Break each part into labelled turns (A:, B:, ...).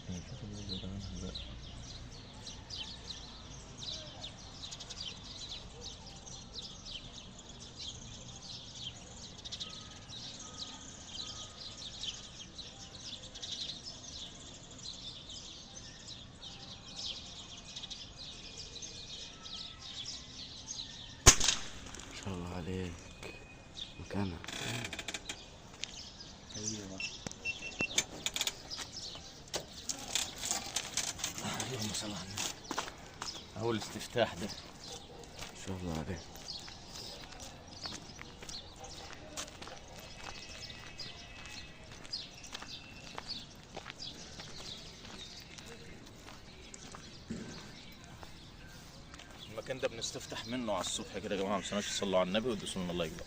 A: نشوف عنها بقى.
B: ما شاء الله عليك مكانها.
A: ايوه اللهم صل على النبي. اول استفتاح ده
B: ما شاء الله عليك.
A: المكان ده بنستفتح منه على الصبح كده يا جماعة، ما تنسوناش تصلوا على النبي وتدوسوا لنا لايك بقى.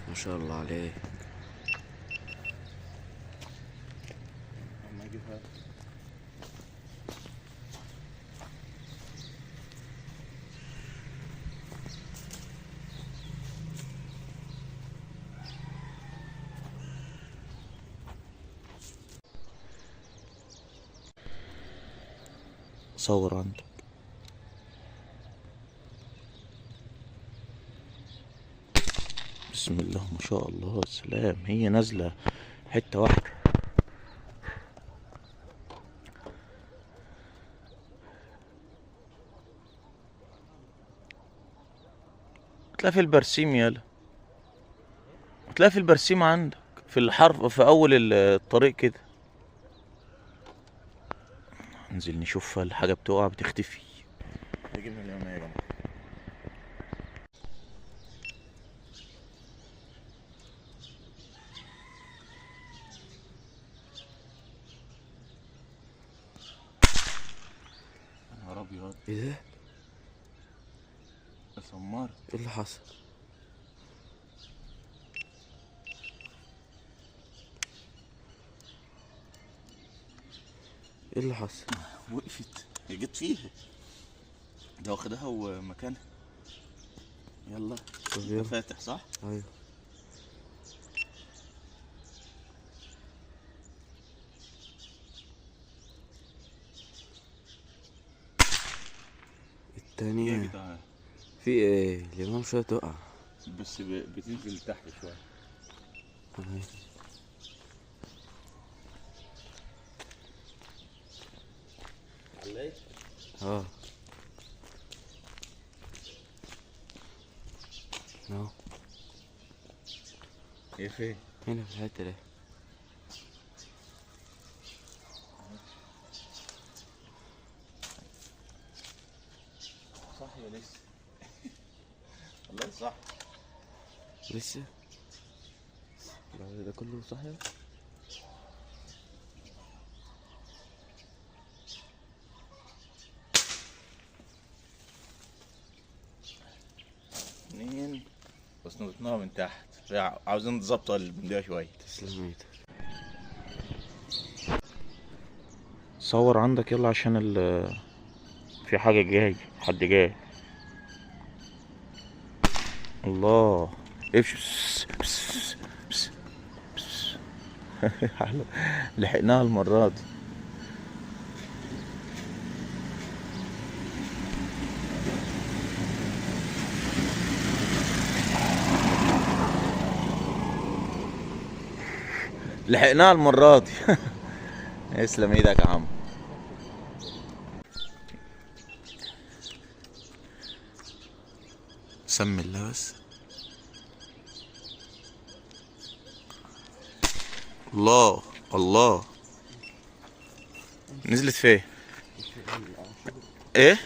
B: ما شاء الله عليك.
A: اما اجيبها صور عندك. بسم الله ما شاء الله، سلام. هي نازلة حتة واحدة. تلاقي في البرسيم، يالا تلاقي في البرسيم عندك في الحرف في أول الطريق كده. ننزل نشوفها، الحاجة بتقع بتختفي. نجيبها اليوم يا جماعة. يا نهار أبيض،
B: ايه ده؟
A: اتسمرت.
B: ايه اللي حصل؟ ايه اللي حصل؟
A: وقفت، هي جت فيها ده، واخدها ومكانها. يلا
B: طب يلا.
A: فاتح صح؟
B: ايوه.
A: ايه يا
B: التانية
A: جدعان؟
B: في ايه؟ الإمام شوية تقع.
A: بس بتنزل تحت شوية.
B: أهي.
A: عليت؟
B: اه اهو
A: ايه فين؟
B: هنا في الحتة دي.
A: صح يا لسه؟ والله صح
B: لسه
A: ده كله صح يا؟ اتنين بس نضطناها من تحت، عاوزين نظبط البندقية شوية.
B: تسلم ايدك.
A: صور عندك يلا عشان في حاجة جاي، حد جاي. الله، امشي. بس بس بس. لحقناها المرة دي. لحقناها المرة دي. اسلم ايدك يا عم. سمي الله بس. الله الله، نزلت فين؟ ايه؟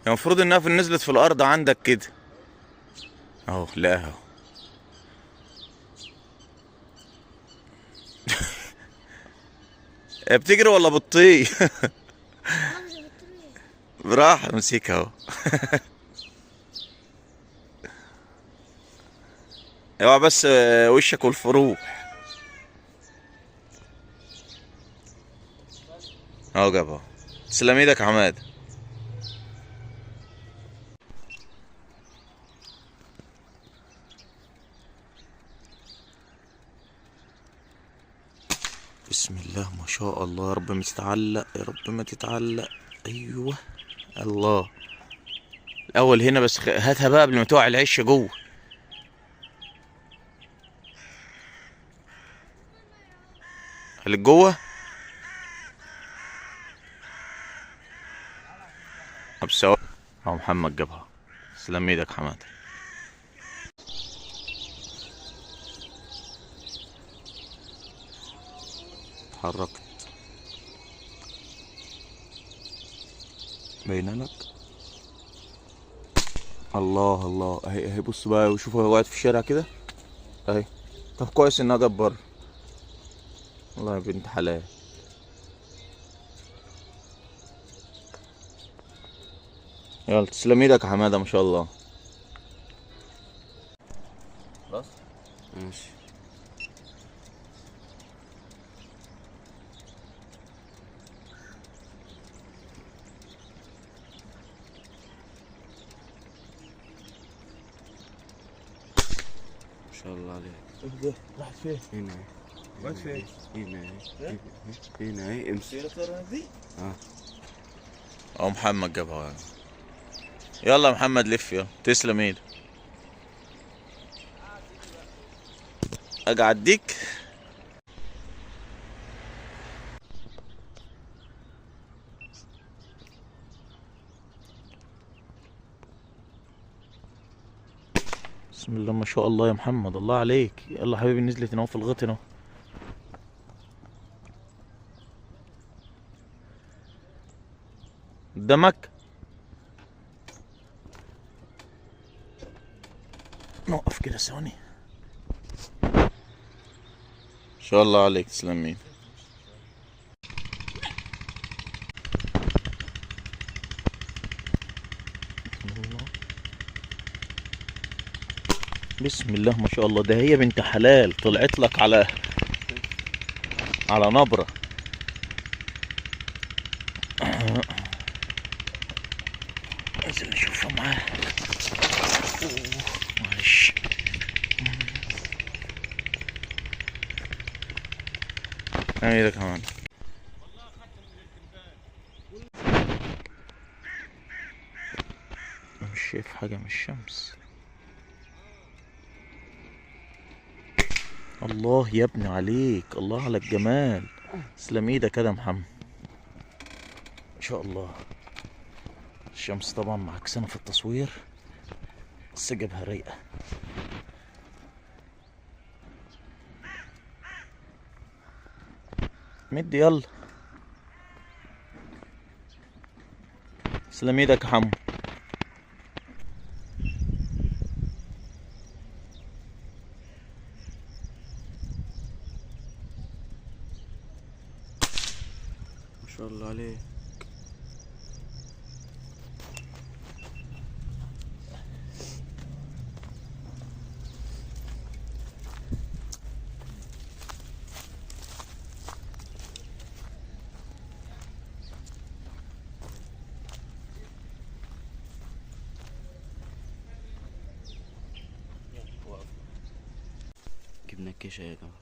A: المفروض انها نزلت في الارض عندك كده اهو. لا اهو. بتجري ولا بتطير؟ براحة امسكها اهو. اوعى بس وشك والفروح. اهو جابها. تسلم ايدك يا حماد. بسم الله ما شاء الله، يا رب ما تتعلق، يا رب ما تتعلق. ايوه الله. الاول هنا بس، هاتها بقى قبل ما تقع العش جوه. خليك جوه. ابو اهو محمد جابها. تسلم ايدك حماد. اتحركت باينة لك. الله الله، اهي اهي. بص بقى وشوف، هو وقعت في الشارع كده اهي. طب كويس انها جت بره. والله يا بنت حلال. يلا تسلم ايدك يا حمادة ما شاء الله. خلاص
B: ماشي. ما شاء الله عليك.
A: ايه ده؟ راحت فين؟
B: هنا اهي.
A: راحت فين؟
B: هنا اهي. هنا اهي. امسك. اه.
A: اهو محمد جابها. يلا يا محمد لف يلا. تسلم ايدك. اجي اعديك. بسم الله ما شاء الله يا محمد، الله عليك. يلا حبيبي نزلت هنا في الغيط هنا. قدامك. نوقف كده ثواني. ان شاء الله عليك. تسلمين. بسم الله ما شاء الله، ده هي بنت حلال طلعت لك على نبرة. لازم نشوفها معاه. معلش. اعمل كمان. مش شايف حاجة من الشمس. الله يا ابني عليك، الله على الجمال. تسلم ايدك كده يا محمد. ان شاء الله. الشمس طبعا معكسنا في التصوير، بس جابها رايقة. مد يلا. تسلم ايدك يا حمو.
B: ما شاء الله عليك. جبنا الكيشة يا جماعة.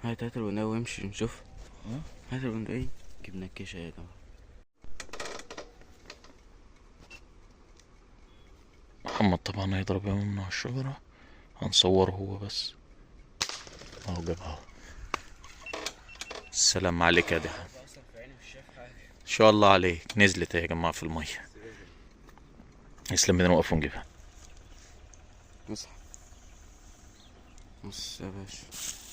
B: هات هات البندقية وامشي نشوف. هات البندقية. جبنا الكيشة يا جماعة.
A: محمد طبعا هيضرب يمين على الشجرة، هنصوره هو بس. اهو جابها. السلام عليك يا دهب. ان شاء الله عليك. نزلت يا جماعة في المية. يسلم بدنا نوقف ونجيبها.
B: نص نص يا باشا.